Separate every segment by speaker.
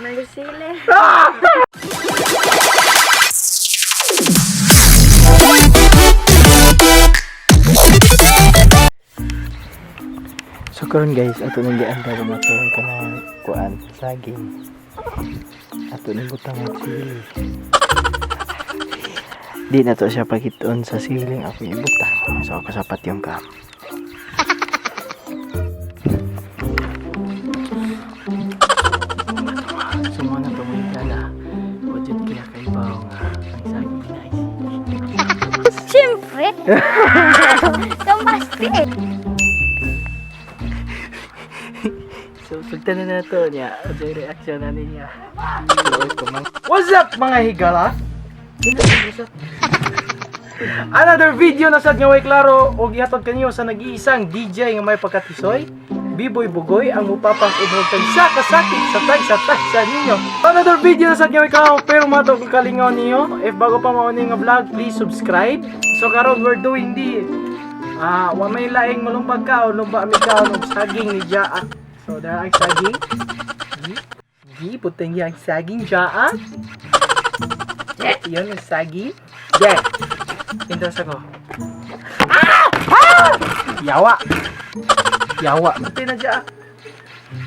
Speaker 1: Malusile.
Speaker 2: So karon guys, ato nang giandar mo to ang kanang kuan, saging. Ato nang butang og sili. Di na to siya pakiton sa siling ako ibutang. So ako sapat yung kam. So mo na to mo gala. Wajud kaya kay bawo nga ang saging na
Speaker 1: Siyempre. Tumasti eh.
Speaker 2: So sultan na to niya. Unsay reaction na niya? Lord ko man.
Speaker 3: What's up, mga higala? Another video na sad nga way klaro og ihatod kaniyo sa nag-iisang DJ nga may pagkatisoy, Biboy Bugoy ang mupapang ubog sa kasakit sa tag sa tag sa ninyo. Another video na sad nga way klaro pero matog ang kalingaw niyo. If bago pa mao ni nga vlog, please subscribe. So karon we're doing the wa may laing malumbag ka o lumba mi ka og saging ni Jaa. So dara ang saging. Gi, gi puteng ang saging Jaa. Yun ang saging. Yeah. Interest ako. Ah! Ah! Yawa. Yawa. Pati na dyan.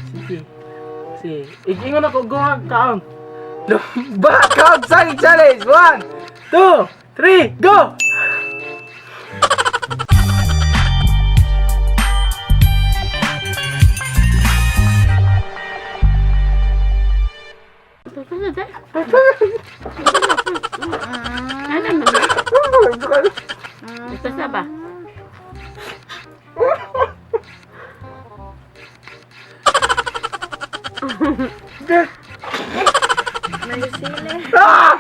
Speaker 3: Sige. Sige. Igingon ako. Go hag kaon. Lumba kaon saging challenge. One, two, three, go!
Speaker 4: Ano naman? Ito ba?
Speaker 1: Malusile.
Speaker 3: Ah!